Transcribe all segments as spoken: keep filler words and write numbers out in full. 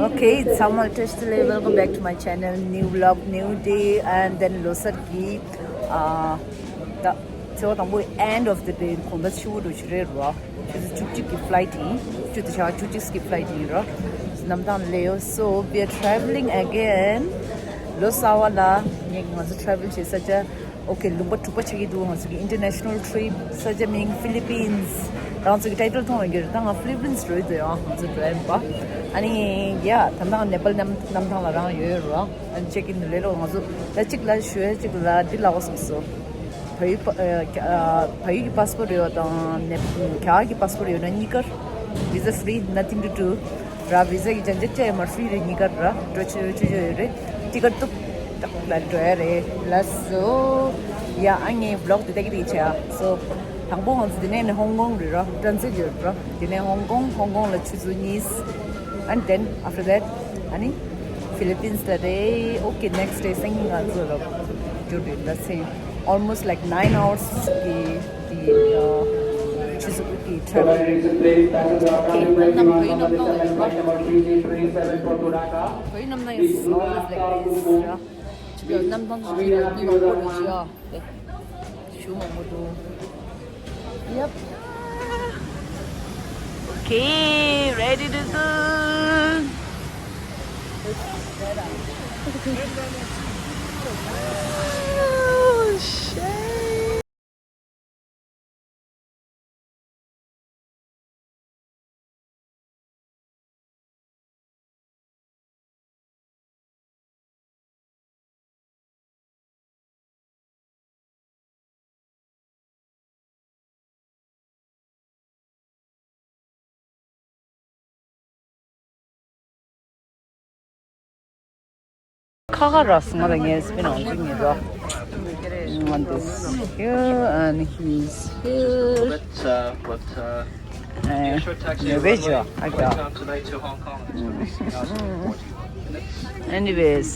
Okay, it's Samuel Testele. Welcome back to my channel. New vlog, new day, and then Losar ki, uh, the so དང་པོ end of the day. གོམ་པ་ཆུ་བོ་འགྲོ་ཆུ་རེད་རོ། ཆུ་ཚོད་བཅུ་གཅིག་གི་flight ཡིན། ཆུ་ཚོད་ཆ་བཅུ་གཅིག་གི་flight ཡིན་རོ། གནམ་ཐང་ལེའོ། So we are traveling again. ལོ་གསར་པ་ལ་ངས་ང་ཚོ་travel བྱེད་ས་ཆ། Okay, ལུང་པ་དྲུག་པ་ཆགས་ཀྱི་འདུག་ང་ཚོ་གི་international trip ས་ཆ་མིང་Philippines། རང་ཚོ་གི་title མཐོང་ཡོད་ཀྱི་རེད། ད་ང་Philippines འགྲོ་ཡི་འདུག་ཡང་ང་ཚོ་འགྲོ་ཡ་ཡིན་པ། ཨ་ནི་ཡ་ད་ནང་ནེ་པཱལ་གནམ་གནམ་ཐང་ལ་རང་ཡོད་རོ། ཨ་ནི་check in ལས་ལོ་ང་ཚོ་ད་གཅིག་ལ་ཞུ་ཡ་གཅིག་ལ་འདི་ལ་བ་སོང་སོ། བལ་ཡུལ་པ་ཨ་བལ་ཡུལ་གྱི་passport ཡོད་དང་ནེ་རྒྱ་གར་གྱི་passport ཡོད་ན་གཉིས་ཀར་visa free, nothing to do ར། visa གི་ཅང་ཅེ་ཅེ་མར་free རེད། གཉིས་ཀར་ར་འགྲོ་ཆོ་ཆོ་ཆོ་ཡོད་རེད། ཊི་ཀེཊ་ཏུ་ཏག་ལ་འགྲོ་ཡ་རེད་ལ། So ཡ་ཨ་ངའི་vlog དེ་ལྟ་གི་རེད་བྱ། So དང་པོ་ང་ཚོ་དེ་ནས་ནི་ཧོང་ཀོང་རེད་ར། transit ཡོད་ར། དེ་ནས་ཧོང་ཀོང་། ཧོང་ཀོང་ལ་ཆུ་ཚོད་གཉིས། And then after that ཨ་ནི་Philippines ལ་རེད། Okay, next day སང་ཉིན་ང་ཚོ་ལ་འགྱུར་རེད་ལ། སེ་almost like nine hours གི་དེ་ཆུ་ཚོད་དགུ་གི་travel རེད། Okay, ད་ནམ་བོད་ཡིག་གནམ་ཐང་ལ་ཡོད་པ། བོད་ཡིག་གནམ་ཐང་ཡོད་པ་ལ་ཡོད་པ། ཆུ་ཚོད་གནམ་ཐང་ཆུ་ཚོད་ལ་མི་མང་པོ་འདུག་ཅི་ཨ། ཞུ་མང་པོ་འདུག Yep. Okay, ready to go. Oh, shit. ཁ་ཁ་ར་སི་ང་ལ་ངའི་སྤིན་ཨང་ཅིག་ངེས་ར། One is here and he's here. Uh, Norvegio, I got. Anyways.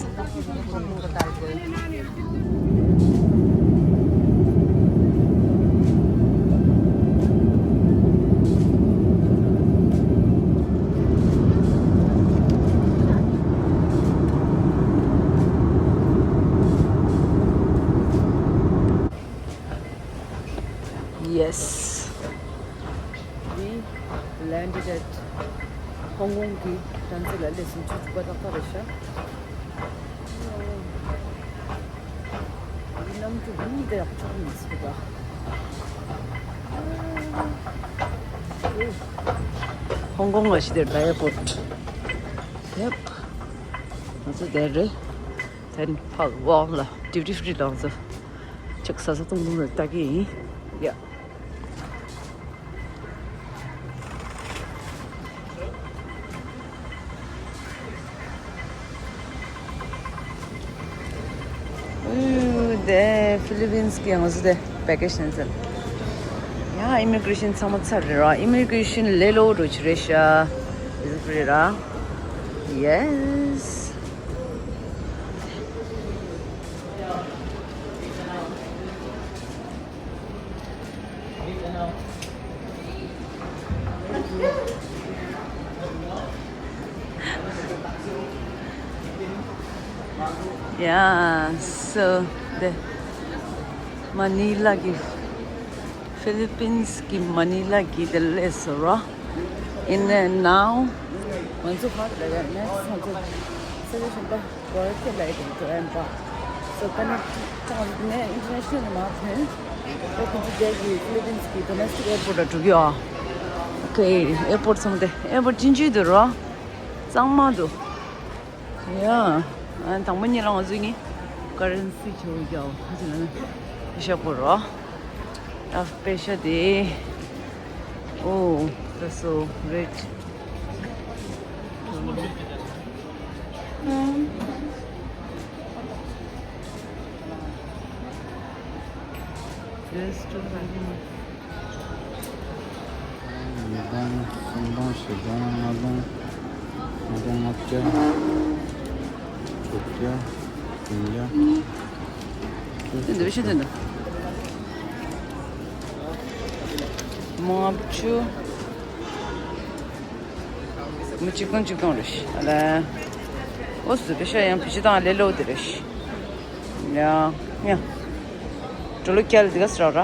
Yes. We landed at Hong Kong གི་transit ལ་སླེབས་སོང་། ཆུ་ཚོད་དྲུག་པ་ཏག་ཏག་རེད་ཤག་འདི་གནམ་གྲུ་གཉིས་ཀ་ཡག་པོ་ཆགས་མི་སྲིད་པ། ཧོང་ཀོང་ལ་ཤི་དེར་ད་airport། Yep. ང་ཚོ་དེར་རེད། དེ་ནི་ཕར་ཝོག་ལ་duty free ལ་ང་ཚོ་ཅིག་ཟ་ཟ་བཏུང་བཏུང་ལ་ལྟ་གི་ཡིན། ཡ། ཨུ། དེ་Philippines གི་ང་ཚོ་དེ་package ནས་ཟེར། ཡ། immigration ཚང་མ་ཚར་རེད་ར། immigration ལས་སླ་པོ་འདྲ་ཅིག་རེད་ཤག Is it རེད་ར། Yes. Yeah, so the Manila གི་Philippines གི་Manila གི་དེ་སླེབས་སོང་ར། In and now ང་ཚོ་ག་རེ་next ང་ཚོ་སེ་རེ་ཤན་པ། གོ་ཁྱེད་ལ་ཡི་དུ་ཨན་པ། So ད་ནི་ཀྲང་ནས་international ནས་མ་ཐོན། ད་ཁོང་ཚོ་རྒྱལ་གྱི་Philippines གི་domestic airport ལ་འགྲོ་གི་ཡོད། Okay, airport ཚང་དེ་airport ཅིན་ཅུའི་འདུག་རོ། གཙང་མ་འདུག་ཡ། ཨ་དང་པོ་ཉིད་ལ་ང་ཚོ་གཉིས་currency ཆེ་བོ་རྒྱག་ཁ་ཅིག་ལ་ནི་ཤ་པོ་རོ། ཨ་པེ་ཤ་དེ། Oh, that's so rich. Yes, two hundred. ཉིས་སྟོང་། སུམ་སྟོང་། བཞི་སྟོང་། ལྔ་སྟོང་། ལྔ་སྟོང་ལྔ་བརྒྱ། དྲུག་བརྒྱ། བདུན་བརྒྱ། དེ་འདྲ་བཤད་དེ་འདྲ། ལྔ་བཅུ། མི་གཅིག་སྟོང་གཅིག་སྟོང་རེད་ཤི། ཨ་ལས། འོ་སུ་པེ་ཤ་ཡང་བི་ཤི་དང་ལེ་ལོ་དེ་རེད་ཤི། ཡ། ཡ། འགྲོ་ལོ་ཀྱལ་དེ་ག་སི་ར་ར།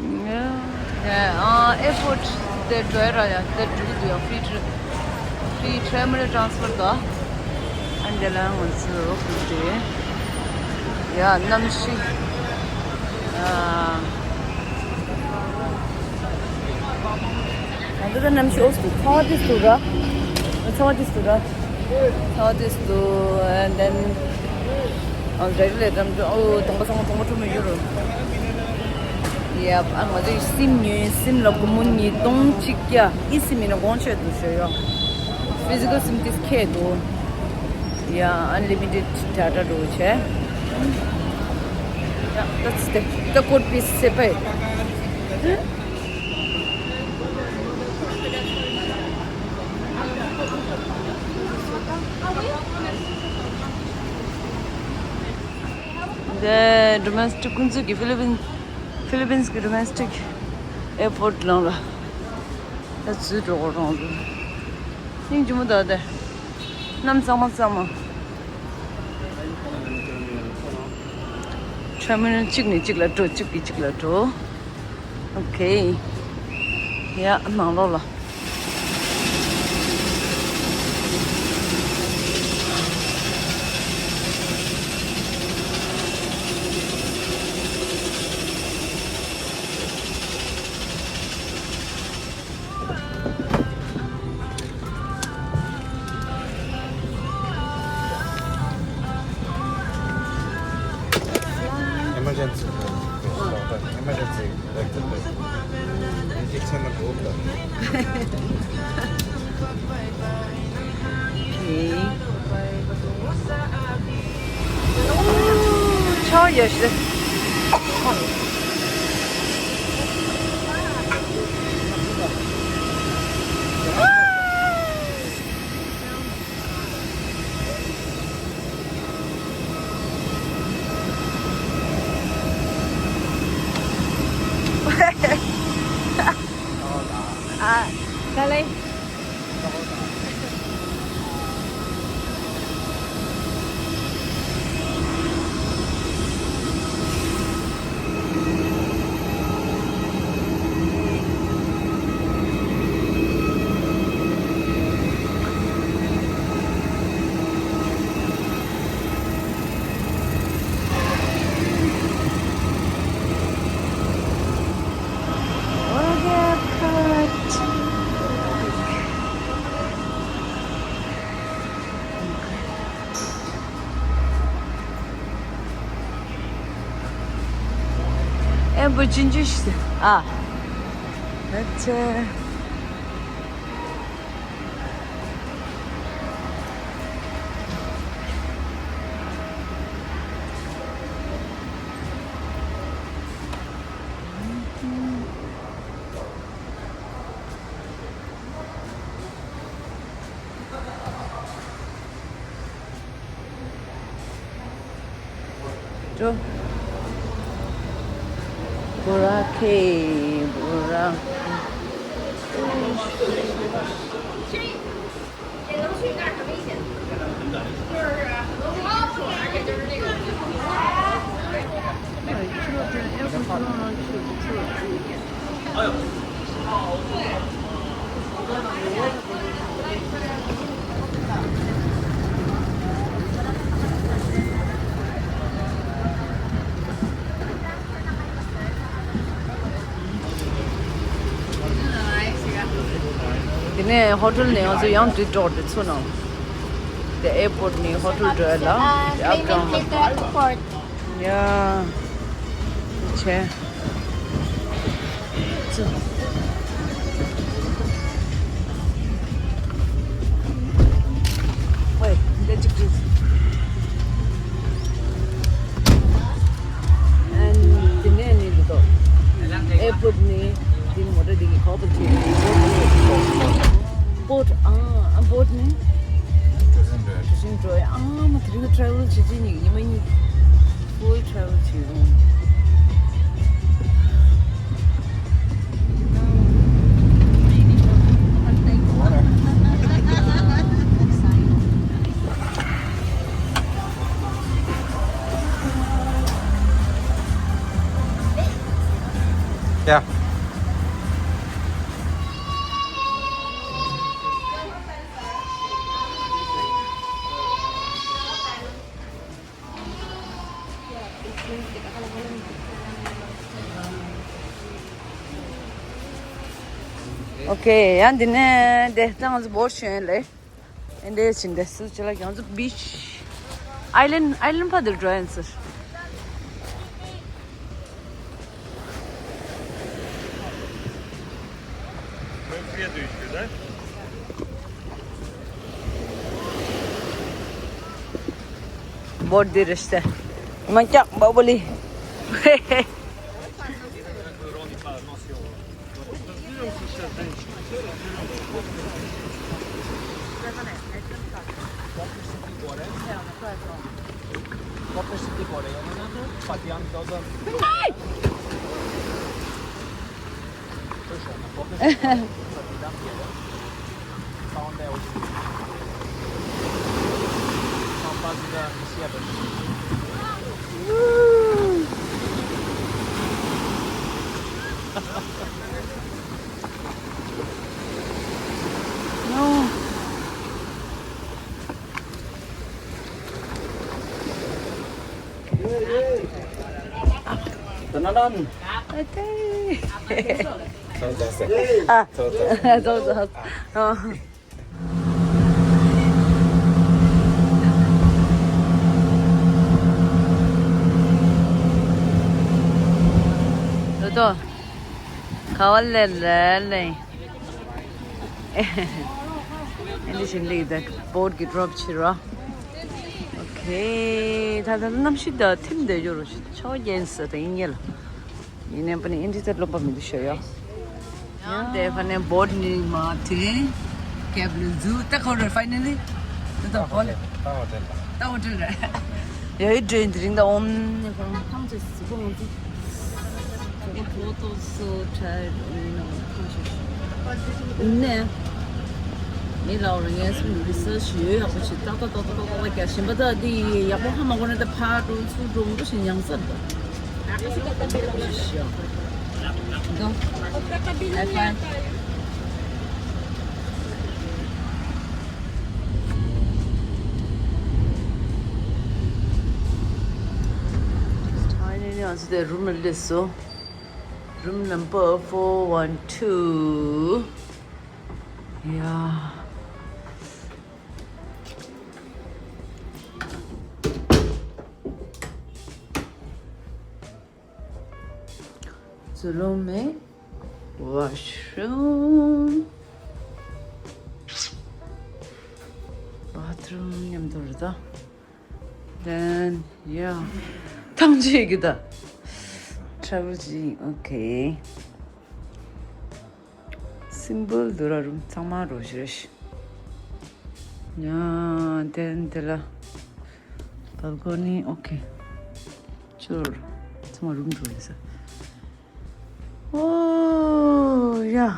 ཡ། ཡ། ཨ་ཨེར་པོར་ཊི་དེ་འགྲོ་ཡ་ར་ཡ་དེ་འགྲོ་གི་འདུག་ཡ། ཕི་རི་ཊི་ཕི་རི་ཊི་ཊེར་མི་ནལ་ཊ་རན་སི་ཕར་དང་། ཨ་འདི་ལ་ང་ཚོ་འགྲོ་གི་རེད། ཡ་གནམ་གཤིས། ཨ། ང་ཚོ་ད་གནམ་གཤིས་འོ་སུ་ཚ་བ་ཏིས་འདུག་ར། ཚ་བ་ཏིས་འདུག་ར། ཚ་བ་ཏིས་འདུག and then ཨ་རེ་རེ་ལས་དམ་དུ་ཨོ་དང་པོ་ཚང་མ་དང་པོ་ཁྲོ་མི་ཡོད་རུང་། ཡ་ཨ་ང་ཚོའི་སིམ་ཉོས། སིམ་ལ་སྒོར་མོ་ཉིས་སྟོང་གཅིག་བརྒྱ། ཨི་སིམ་ཡིན་ན་དགོངས་ཆེད་དུ་ཞུ་ཡོང་། ཕི་ཟི་ཀལ་སིམ་ཏིས་ཁེ་འདུག་ཡ་ཨན་ལི་མི་ཊེཌ་ཌེ་ཊ་འགྲོ་བྱས། ཡ་ད་ཚི་དེ་ད་ཀོཌ་པི་སེ་པའི། འདི་ཌོ་མེ་སི་ཊིག་ཁོང་ཚོས་ཀྱི་ཧྥི་ལི་པིན་ཧྥི་ལི་པིན་གྱི་ཌོ་མེ་སི་ཊིག་ཨེར་པོར་ཊི་ནང་ལ་ད་ཚུར་འགྲོ་དགོས་རང་དུ། སྙིང་རྗེ་མོ་དག་དེ། གནམ་གཙང་མ་གཙང་མ། ཊེར་མི་ནལ་གཅིག་ནས་གཅིག་ལ་འགྲོ། གཅིག་གིས་གཅིག་ལ་འགྲོ། ཨོ་ཁེ། ཡ་ནང་ལོགས་ལ། Emergency. Emergency. ཆར་ཡོད་ཤི། ཨ། ག་ལེ། ཨེ་བུ་ཅིན་ཅི་ཤི་ཨ། ཨ་ཅེ། འགྲོ། བོ་ར་ཁེ། བོ་ར་ཁེ། དེ་ནས་ཧོ་ཊེལ་ནས་ང་ཚོ་ཡང་དུས་དྲོག་དེ་ཚུར་ནང་། དེ་ཨེར་པོར་ཊི་ནས་ཧོ་ཊེལ་འགྲོ་ཡ་ལ། དེ་ཨབ་ཌའོན་ལ། ཡ། ཆེ། ཚུར། ཝེ། འདི་གཅིག་བྲིས། ཨན། དེ་ནས་ནི་འདི་དོ། ཨེར་པོར་ཊི་ནས་འདི་མོ་ཊ་འདི་གི་ཁོ་པར་བྱེད། བོཊ། ཨ། ཨ། བོཊ་ནས། གྲུ་གཟིངས་འགྲོ་ཡ། ཨ་མ་དེ་རིང་ཊ་རེ་ཝལ་བྱེད་ཀྱི་ཉིན་ཉི་མ་གཉིས། ཕུལ་ཊ་རེ་ཝལ་བྱེད་ཡོང་། ཨོ་ཁེ། ཡང་འདི་ནས་དེ་ད་ང་ཚོ་བོར་ཤོད་ལེ། ཨེ་འདྲས་ཕྱིན་ཏེ་སུ་ཅི་ལ་ང་ཚོ་བིཆ་ཨའི་ལན་ཨའི་ལན་ཕ་དེར་འགྲོ་ཡིན་ཟེར། བོར་འདི་རེད་ཤག་མ་སྐྱག་བ་བོ་ལི། ཁ་བ་ལེ་ལེ་ལེ། ཨེ་འདི་བཞིན་ལི་ད་བོར་གི་ཌོབ་བྱེད་རོགས། ཨོ་ཁེ། ད་ད་གནམ་གཤིས་ད་ཐིམ་བསྡད་ཡོད་རོ། ཆར་པ་རྒྱག་ས་ད་ཡིན་ངེས་ལ། ཡིན་ནའི་པ་ནི་ཨིན་ཌི་ཚ་རློན་པ་མི་འདུག་ཤོད་ཡོ། ཡང་དེ་ཕ་ནས་བོར་ནི་མ་ཐེ་ཀེབ་ལི་ཛུ་ད་ཁོ་རེ་ཕའི་ནལ་ལི། ད་ད་ཧོ་ལེ། ད་ཧོ་ཊེལ་ལ། ད་ཧོ་ཊེལ་རེད། ཡ་ཡི་ཌེ་ཡིན་དེ་རིང་ད་ཨོམ་ནི་ཁོ་རང་ཐང་ཆད་སི་ཁོ་ང་ཚོ། ཁོ་ཐོ་ཐོ་སོ་ཊ་ཡར་ཌ་ཡིན་ནོ་ཐང་ཆད་སི་ནས། མི་ལ་འོ་རེ་ངས་སུ་རི་སར་ཆི་ཡོད་ཡག་པོ་ཆི་ཏག་ཏག་ཏག་ཏག་ཏག་ཏག་རྒྱག་བཞིན་པ་ད་འདི་ཡག་པོ་ཧ་མ་གོ་ན་ད་ཕར་འགྲོ་ཚུར་འགྲོ་མང་པོ་ཞིག་ཉང་སར་འགྲོ། Finally, ང་ཚོ་དེ་རུམ་ལ་སླེབས་སོང་། Room number four one two. Yeah. ཛུ་ལོ་མེ། Washroom. Bathroom མཉམ་དུ་རེད་ད། Then, yeah. ཐང་ཆད་གི་ད། Travel G, okay. Simple འདུག་ར། རུམ་ཚང་མ་རོ་ཞེ་རེ་ཞིག་ཡ། དེ་དེ་ལ་balcony, okay. Sure. ཚང་མ་རུམ་འགྲོ་ཡིན་ས། Oh, yeah.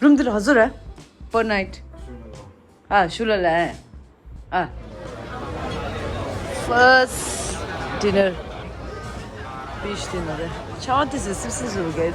རུམ་འདི་ལ་ག་ཚོད་རེད། Per night. ཨ་ཤུ་ལ་ལ། ཨ། First dinner. Beach dinner རེད། ཆར་པ་དེ་ཚོ་སིབ་སིབ་བཟོ་གི།